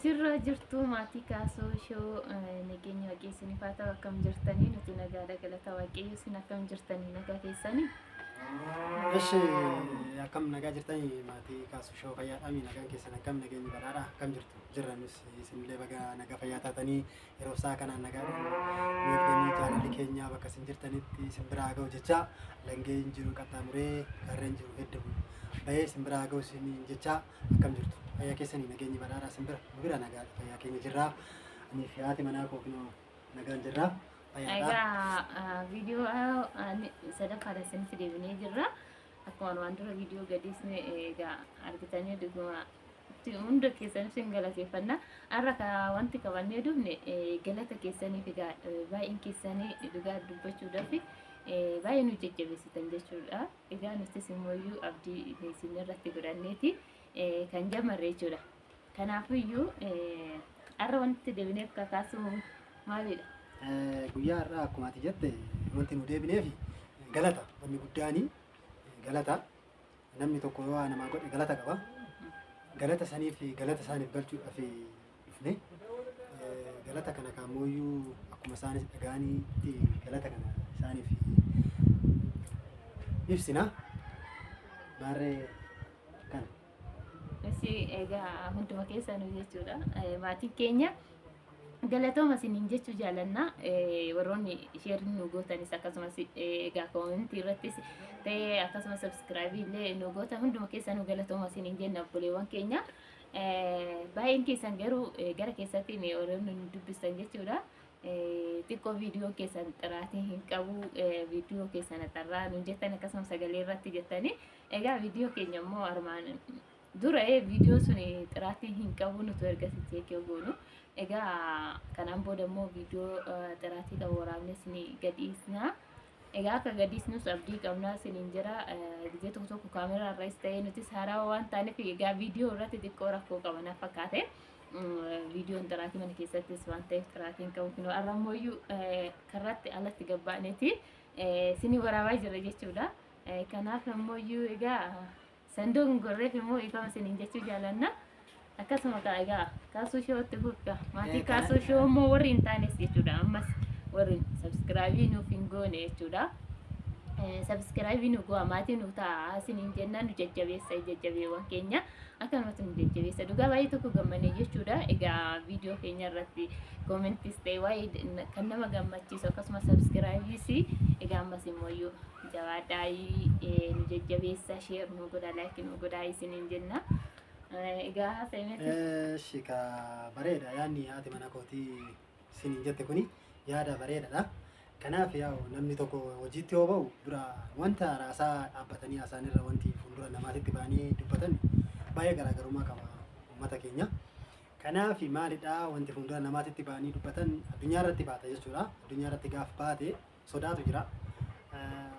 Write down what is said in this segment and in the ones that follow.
Jirra jirtuu maatii kaasoo shoo nageenya waaqayyo isiniif haa ta'u akkam jirtanii nuti nagaadha galata waaqayyo isin akkam jirtanii nagaa keessanii. Eshi akkam nagaa jirtanii maatii kaasuu shoo fayyaadhaami nagaan keessan akkam nageenyi badhaadha akkam jirtu jirra nus isinillee baga nagaa fayyaa taatanii yeroo isaa kanaan nagaadhaan nu eegdanii jaalalli keenya bakka isin jirtanitti isin biraa haa ga'u jechaa langeen jiru qaxxaamuree gaarreen jiru hedduu bahee isin biraa haa ga'u isin jechaa Akkam jirtu? Fayyaa keessanii nageenyi badhaadhaa isin bira? Nu bira nagaadha fayyaa keenya jirraa. Ani fi haati manaa koo kunoo nagaan jirraa. Fayyaadha. Egaa viidiyoo sadaffaadha isinitti deebinee jirra. Akkuma armaan dura viidiyoo gadiis egaa argitanii dhuguma hunda keessaniif isin galateeffanna. Har'a ka wanti qabannee dhufne galata keessaniif egaa baay'een keessanii dhugaa dubbachuudhaaf baay'ee nu jajjabeessitan jechuudha. Egaa nutis immooyyuu abdii isin irratti godhanneeti kan jamarre jechuudha. Kanaafiyyuu har'a wanti deebineef kakaasu maalidha? Guyyaa har'aa akkuma ati jette wanti nu deebineef galata wanni guddaani galata namni tokko yoo waa namaa godhe galata qaba. Galata saniif galata isaaniif galchuudhaaf dhufne. Galata kana kaammooyyuu akkuma isaanis dhaga'aniitti galata kana isaaniif ibsina. Maarree kana. Isi egaa hunduma keessanuu jechuudha. Maatiin keenya galatooma isiniin jechuu jaalanna. Warroonni sheerri nu gootanis akkasumas egaa koomentii irrattis ta'ee akkasumas sabskiraayibii illee nu gootan hunduma keessanuu galatooma isiniin jenna obboleewwan keenya. Baay'een keessan garuu gara keessatti warroonni nu dubbistan jechuudha. Xiqqoo viidiyoo keessan xiraatii hin qabu viidiyoo keessan xarraa nuun jettan akkasumas sagalee irratti jettanii egaa viidiyoo keenya immoo armaan dura viidiyoo sun xiraatii hin qabu nuti erga cheekii goonu egaa kanaan booda immoo viidiyoo xiraatii qabu waraabne isin gadhiisna. Egaa akka gadhiisnus abdii qabnaa isiniin jira. Gizee tokko tokko kaameraa irraas ta'ee nutis haarawaa waan taaneef egaa viidiyoo irratti xiqqoo rakkoo qaba na fakkaate. Viidiyoon xiraatii mana keessattis waan ta'eef xiraatiin qabu kunoo har'a ammoo karratti alatti gabbaaneeti isinii waraabaa jira jechuudha. Kanaaf ammoo egaa Sanduuqni gorreef immoo ifama isiniin jechuu jaalanna. Akkasuma kaa egaa kaasuu shootti fufka. Maatii kaasuu shoo immoo warri hin taanes jechuudha. Ammas warri sabskraayibii nuuf hin goone jechuudha. Sabskraayibii nu go'a maatii nu ta'a isiniin jenna nu jajjabeessa jajjabeewwan keenya akkanumatti nu jajjabeessa. Dhugaa baay'ee tokko gammanee jechuudha. Egaa viidiyoo keenya irratti koomentis ta'e waa'ee kan nama gammachiisu akkasumas sabskraayibiis egaa ammas immoo Jabaadhaa nu jajjabeessa share nu godhaa like nu godhaa isiniin jenna. Egaa haasa'imeti. Eshi ka bareeda yaadni haati mana kootii isiniin jette kuni yaada bareedadha. Kanaaf yaa'u namni tokko hojiitti yoo ba'u dura wanta raasaa dhaabbatanii haasa'an irra wanti fuuldura namaatitti ba'anii dubbatan baay'ee garaagarummaa qaba uummata keenya. Kanaaf maalidha wanti fuuldura namaatitti ba'anii dubbatan addunyaa irratti baata jechuudha. Addunyaa irratti gaaf baate sodaatu jira.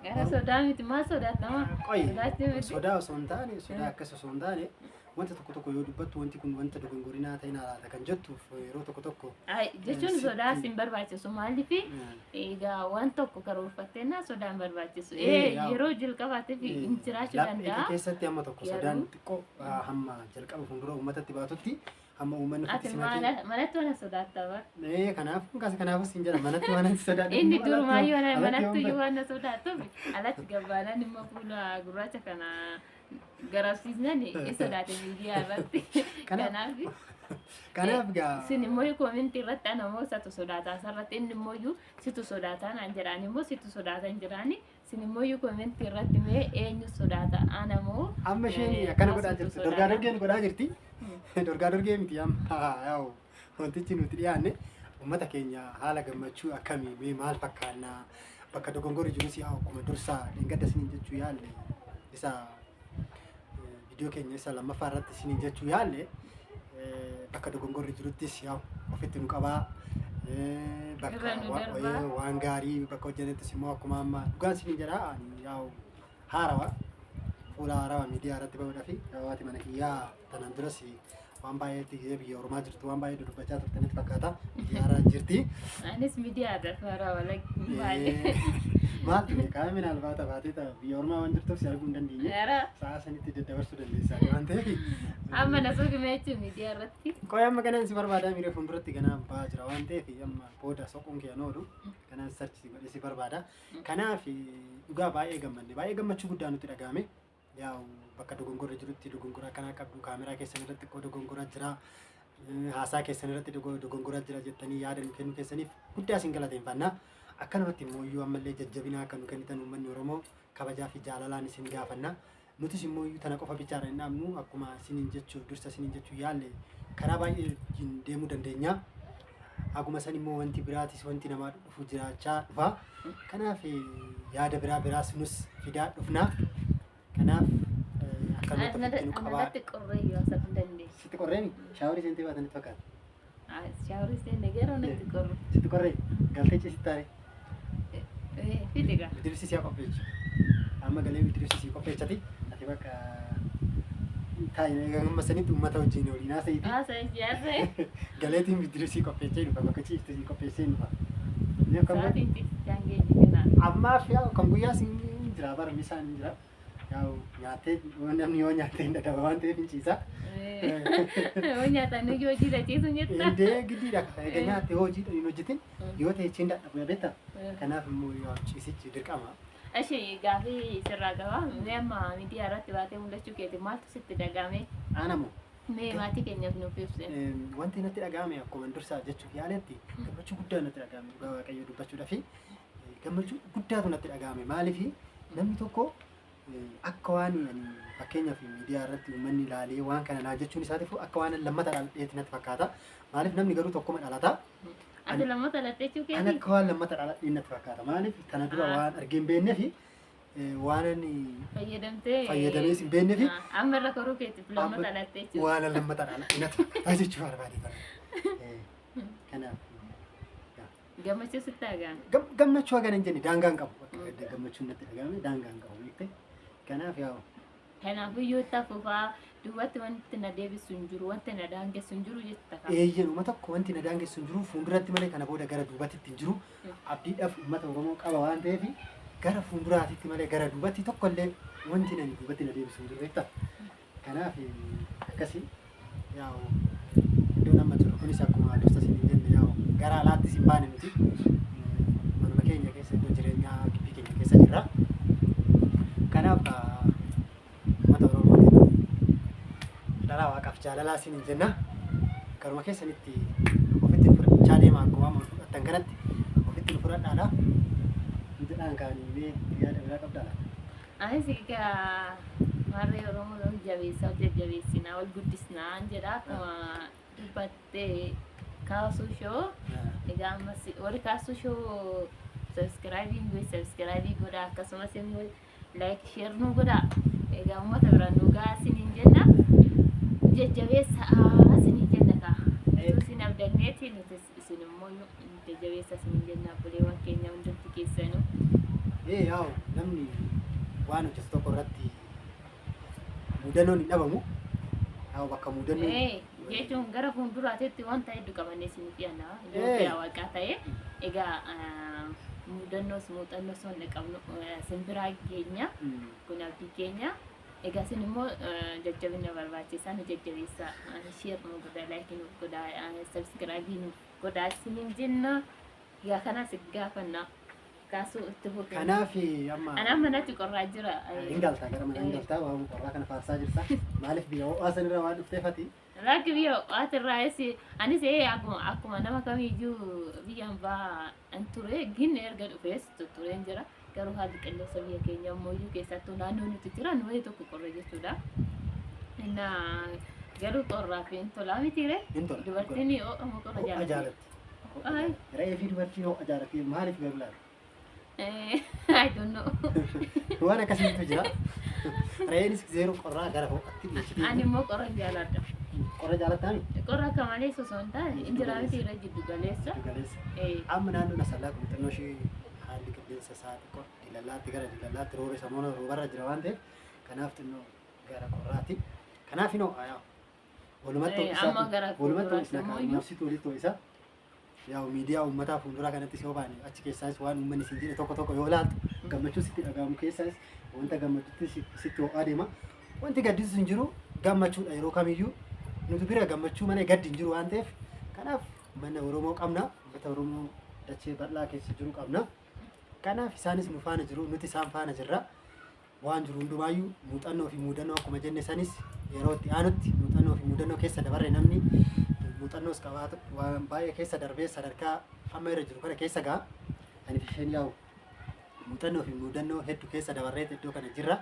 Gara sodaa miti maal sodaatama? Qoyi Sodaachuu miti. sodaa osoo hin taane sodaa akkas osoo hin taane wanta tokko tokko yoo dubbattu wanti kun wanta dogongorinaa ta'e naa laata kan jettuuf yeroo tokko tokko Ay, jechuun sitti- sodaa sin barbaachisu maaliif egaa waan tokko karoorfatteenna sodaa hin barbaachisu. Yeroo jalqabaatiif hin jiraachuu laphee kee danda'a. keessatti amma tokko sodaan Garuu- xiqqoo hamma jalqaba fuuldura uummatatti baatutti Hamma uummanni Ati ofitti simatee. manatti waan sodaatta bar. Ee kanaaf kaas kanaafus hin jedha manatti waan ati sodaadhu. Inni immoo alatti durumaayyuu alatti manatti yoon iyyuu waan na sodaatuuf alatti gabbaanaan immoo fuula gurraacha kana garabsiisnan in sodaate miidiyaa irratti. Kanaaf- Kanaaf Kanaaf gaa isin immoo koomentii irratti ana immoo isatu sodaata asirratti inni immoo iyyuu situ sodaataa naan jedhaan immoo situ sodaata hin jedhaani Isin immoo iyyuu comment irratti mee eenyu sodaata ana moo Amma isheen akkana godhaa kaasuutu jirti. Dorgaa sodaata? dorgeen godhaa jirti. Dorgaa dorgee miti amma yaa'u wantichi nuti dhiyaanne uummata keenya haala gammachuu akkamii mee maal fakkaannaa bakka dogongorri jirus yaa'u akkuma dursaa dheengadda isiniin jechuu yaalle isa viidiyoo keenya isa lammaffaa irratti isiniin jechuu yaalle bakka dogongorri jiruttis yaa'u ofitti nu qabaa bakka Irra nu darbaa. waan gaarii bakka hojjennettis immoo akkuma amma dhugaan isiniin jedha ani yaa'u haarawa fuula haarawa miidiyaa irratti bahuudhaaf yaa'u mana kiyyaa tanaan duras waan baay'eetti gizee biyya ormaa jirtu waan baay'ee dudubbachaa turtanitti fakkaata miidiyaa irra jirti. Anis miidiyaa irra haaraa walakki baay'ee. Maaltu beekaa minaalbaata baatee ta'a biyya ormaa waan jirtuuf si arguu hin dandeenye. Ara Sa'a sanitti daddabarsuu dandeessaa waan ta'eef. Amma na suuqime jechuun miidiyaa irratti. Qoy amma kanaan si barbaadaa miiree fuulduratti ganaan ba'aa jira waan ta'eef amma booda soquun kee oolu kanaan search godhee si barbaada. Kanaaf dhugaa baay'ee gammanne, baay'ee gammachuu guddaa nutti dhagahame. Yaa'u bakka dogongorri jirutti dogongora akkanaa qabdu, kaameraa keessan irratti xiqqoo dogongora jira, haasaa keessan irratti dogongora jira jettanii yaada nu kennuu keessaniif guddaa isin galateeffanna. Akkanumatti immoo iyyuu ammallee jajjabinaa akka nu kennitan uummanni Oromoo kabajaa fi jaalalaan isin gaafanna. Nutis immoo iyyuu tana qofa bichaadha hin dhaabnu, akkuma isiniin jechuuf dursa isiniin jechuu yaalle karaa baay'ee deemuu dandeenya. Akkuma san immoo wanti biraatis wanti namaa dhufu jiraachaa dhufa. Kanaaf yaada biraa biraas nus fidaa dhufna. Kanaaf akkanumatti ofitti nu qabaa. Anarratti qorree yoo haasa'uu hin dandeessu. Sitti qorreemi? Shower seentee baatanitti fakkaata. Shower seenne garuu natti qorru. Sitti qorree? Galtee ciisitti taare? Filiga. Bidirsi siyaa qopheechu. Amma galee bidirsi sii qopheechati. Ati bakka taa'ee amma sanitti uummata wajjin waliin haasa'iiti. Haasa'e haasa'e. Galeetiin bidirsi qopheechee dhufa, bakka ciifte sii qopheessee dhufa. Inni akkam godhe? Sa'aatiin ciisichaan geenye kanaa. Ammaaf yaa'u kan guyyaa siin jira, bara misaan hin jira. Yaa'u nyaattee, namni yoo nyaattee hin dadhaba waan ta'eef hin ciisa. Yoo nyaatan iyyuu hojii ciisu jetta. Indee giddiidha. Egaa nyaattee hojii hin hojjetin yoo ta'e hin dadhabu beektaa. Kanaaf immoo yaa'u ciisichi dirqama. Ishee gaafii sirraa qaba. Mee amma miidiyaa irratti baatee mul'achuu keeti maaltu sitti dhagahame? Aanamoo. Mee maatii keenyaaf nuuf ibsi. Wanti natti dhagahame akkuma dursaa jechuuf yaaletti gammachuu guddaa natti dhagahame, dhugaa Waaqayyoo dubbachuudhaa fi gammachuu guddaatu natti dhagahame. Maaliif namni tokko akka waan ani fakkeenyaaf miidiyaa irratti uummanni ilaalee waan kana naa jechuun isaatiif akka waan lammata dhaladheetti natti fakkaata. Maaliif namni garuu tokkoma dhalata. Ati lammata dhalattee jechuu Ani keeti? akka waan lammata dhaladhee natti fakkaata. Maaliif kana dura waan argee hin beeknee fi waan ani Fayyadamtee. fayyadamees hin beeknee fi Amma irra koruu keetiif lammata dhalattee jechuudha. waan lammata dhaladhee natti fakkaata jechuu barbaade kana. Kanaaf Gammachuu sitti dhagahame. Gammachuu hagana hin jenne, daangaa hin qabu. Bakka gammachuun natti dhagahame daangaa hin qabu beekte. Kanaaf yaa'u Kanaafuu yoo itti fufaa duubatti wanti na deebisu hin jiru, wanti na daangessu hin jiru jetta qaba. Eeyyen, uummata tokko wanti na daangessu hin jiru, fuulduratti malee kana booda gara duubatti hin jiru. Abdiidhaaf uummata Oromoo qaba waan ta'eef gara fuulduraatitti malee gara duubatti tokkollee wanti na duubatti na deebisu hin jiru beektaa. Kanaaf akkasii yaa'u iddoon amma jiru kunis akkuma dursa isin hin jenne yaa'u gara alaattis hin baane, nuti manuma keenya keessa iddoo jireenyaa gibbii keenya keessa jirra. Kanaaf uummata Oromootiin dharaa Waaqaaf jaalalaa isin hin jenna. Garuma keessanitti ofitti fudhachaa deema, akkuma amma fudhattan kanatti ofitti nu fudhadhaadha. Jedhaan kaanii mee yaada biraa qabdaa laata? Anis egaa maarree Oromoo wal jabeessaa, wal jajjabeessinaa, wal guddisnaa jedha akkuma dubbattee Kaasuu Show. Egaa ammas warri Kaasuu Show subscribe godhe, subscribe godha, akkasumas immoo like, share nu godha. Egaa uummata biraan nu gahaa isiniin jenna. Jajjabeessaa isiniin jenna kaa. Utuu isin abdanneeti nuti isin immoo jajjabeessa isiniin jenna, obboleewwan keenya hundumti keessanuu. Ee, yaa'u namni waan hojjetu tokko irratti mudannoon hin dhabamu. Yaa'u bakka mudannoon Ee, jechuun gara fuulduraatitti wanta hedduu qabannee isiniif dhiyaanna. Yoo fedha Waaqaa ta'e egaa mudannoos muuxannoos wanna qabnu isin biraa geenya. Kun abdii keenya. Egaa isin immoo jajjabina barbaachisaa nu jajjabeessaa. Share nu godhaa, like nu godhaa, subscribe nu godhaa isiniin jenna. Egaa kanas gaafanna. Kaasuu itti fufe. Kanaaf amma Anaan manatti qorraa jira. Hin galtaa, gara mana hin galtaa, waan qorraa kana faarsaa jirta. Maaliif biyya ho'aa sanirra waan dhufteefati? Lakki, biyya ho'aatirraayis anis akkuma nama kamiiyyuu biyyaan ba'aa hin ture, gin erga dhufees tureen jira. Garuu haalli qilleensa biyya keenya ammoo keessattuu naannoo nuti jiran wayii tokko qorra jechuudha. Innaa garuu qorraa fi hin tolaa mitiire. Hin tola. Dubartiin ho'a moo qorra Ho'a jaalatti? jaalatti. Ay. Re'ee fi dubartiin ho'a jaalatti, maaliif garuu laata? I don't know. Waan akkasiitu jira. Re'eenis zeeroo qorraa gara ho'atti dhiyeessiti. Ani immoo qorra jaaladha. Qorra jaalattaami? Qorra akka malee osoo hin taane injira miti irra jiddu galeessa. Jiddu galeessa. Amma naannoon Asallaa kun xinnoo ishee haalli qilleensa isaa xiqqoo dilallaatti, gara dilallaatti roobe samoona roobarra jira waan ta'eef kanaaf xinnoo gara qorraati. Kanaaf hin ho'a yaa. Walumatti Amma gara walumatti fuulduraatti ho'isna immoo kaa nafsitu walitti ho'isa. Yaa'u miidiyaa uummataa fuulduraa kanattis yoo baane, achi keessaas waan uummanni siin jedhe tokko tokko yoo laaltu, gammachuu sitti dhaga'amu keessaas wanta gammachuutti sitti ho'aa deema. Wanti gaddisiisu hin jiru, gammachuudha yeroo kamiyyuu. Nuti bira gammachuu malee gaddi hin jiru waan ta'eef, kanaaf mana Oromoo qabna. Uummata Oromoo dachee bal'aa keessa jiru qabna. Kanaaf isaanis nu faana jiru, nuti isaan faana jirra. Waan jiru hundumaayyuu muuxannoo fi muudannoo akkuma jenne sanis, yeroo itti aanutti muuxannoo fi muudannoo keessa dabarre, namni muuxannoos qabaatu waan baay'ee keessa darbee sadarkaa amma irra jiru kana keessa ga'a. Ani fi isheen yaa'u muuxannoo fi muudannoo hedduu keessa dabarreet iddoo kana jirra.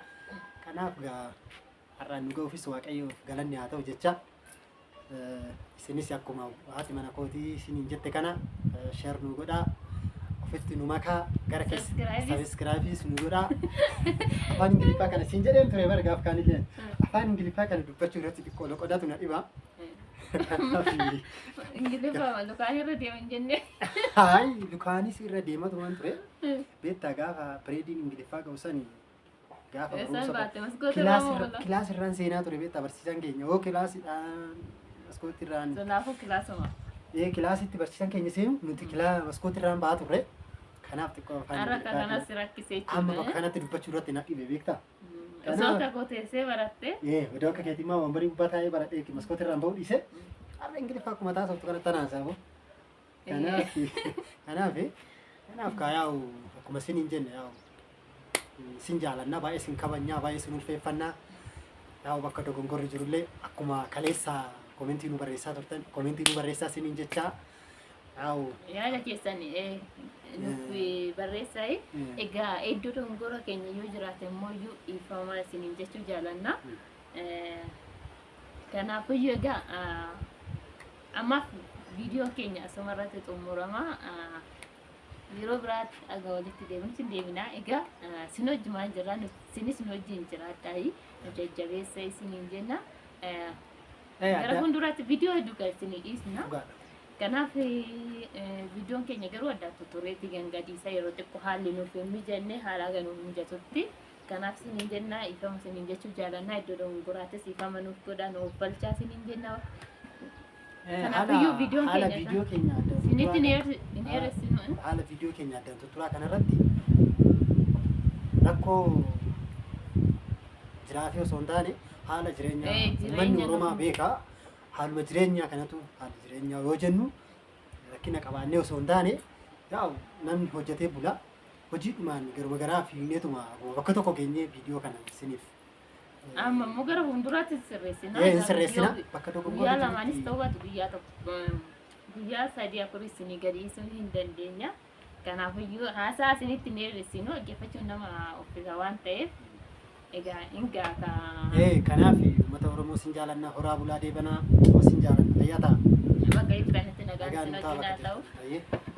Kanaaf gaa har'aan nu ga'uufis Waaqayyoof galanni haa ta'u jecha, isinis akkuma haati mana kootii isiniin jette kana share nu godhaa, ofitti nu makaa, gara keessa Subscribe-is. Subscribe nu godhaa. Afaan Ingiliffaa kana siin jedheen ture bara gaaf kaanillee, afaan Ingiliffaa kana dubbachuu irratti xiqqoo loqodatu na dhiba. Kanaaf Ingiliffaa lukaan irra deeman jennee. Haay, lukaanis irra deematu waan ture. Beektaa, gaafa pireediin Ingiliffaa ga'u sani, gaafa Isaan barumsa baatte maskoota irraa moo kilaas irraan seenaa ture. Beektaa, barsiisaan keenya hoo kilaasiidhaan maskootti irraan Kanaafuu kilaasuma. Ee, kilaasitti barsiisaan keenya seenu, nuti maskootti irraan ba'aa turre. Kanaaf xiqqoo afaan Har'a akka Ingiliffaa kanas rakkisee amma bakka jechuudha. kanatti dubbachuu irratti na dhibe, beektaa. Osoo akka koo teessee baratte. Ee, odoo akka keetii immoo wambarii gubbaa taa'ee baradhee maskootti irraan ba'uu dhiise, har'a Ingiliffaa akkuma taasiftu kana tanaan saamu. Kanaaf kaa yaa'u akkuma isin hin jenne, yaa'u sin jaalannaa, baay'ee sin kabajnaa, baay'ee sin ulfeeffannaa. Yaa'u bakka dogongorri jirullee akkuma kaleessa komentii nu barreessaa turtan komentii nu barreessaa isiniin jechaa, yaa'u Yaada keessan nuuf barreessaa. Egaa iddoo dogongora keenya yoo jiraate immoo iyyuu dhiifama isiniin jechuu jaalanna. Kanaafiyyuu egaa ammaaf viidiyoo keenya asuma irratti xumurama. Yeroo biraatti aga walitti deemnu sin deebinaa. Egaa sin wajjumaan jirra, sinis nu wajjin jiraadhaa, nu jajjabeessa isiniin jenna. Gara fuulduraatti viidiyoo hedduu kan isinii dhiisna. Dhugaadha. Kanaaf viidiyoon keenya garuu addaan tuttureetti gangadiisa yeroo xiqqoo haalli nuuf hin mijanne haala ganuuf mijatutti. Kanaaf isiniin jenna, ifama isiniin jechuu jaalannaa, iddoo dogongoraatis ifama nuuf godhaa, nuuf balchaa isiniin jenna. Kanaafiyyuu viidiyoon haala keenya viidiyoo keenya addaan isinitti tutturaa hin dheeressinu. Haala viidiyoo keenya addaan tutturaa kanarratti rakkoo jiraafii osoo hin taane, haala jireenyaa jireenya uummanni Oromaa beekaa, haaluma jireenyaa kanatu, haala jireenyaa yoo jennu rakkina qabaannee osoo hin taane, yaa'u namni hojjetee bula, hojiidhumaan garuma garaa fiigneetuma bakka tokko geenyee viidiyoo kana isiniif Amma immoo gara fuulduraatti sirreessina. Hin sirreessina bakka Guyyaa dogongorri lamaanis jirutti. ta'uu baatu guyyaa tokko, guyyaa sadii afur isinii gadi dhiisuu hin dandeenya. Kanaafiyyuu haasaa isinitti hin dheeressinu, dhaggeeffachuun nama uffisa waan ta'eef egaa hin gaata. Kanaaf uummata Oromoo sin jaalannaa, horaa bulaa deebanaa, sin jaalanna, fayyaa ta'a. Bakka jirtanitti nagaan Nagaan isin nu ta'a wajjin bakka haa ta'u. jirtan. Baay'ee.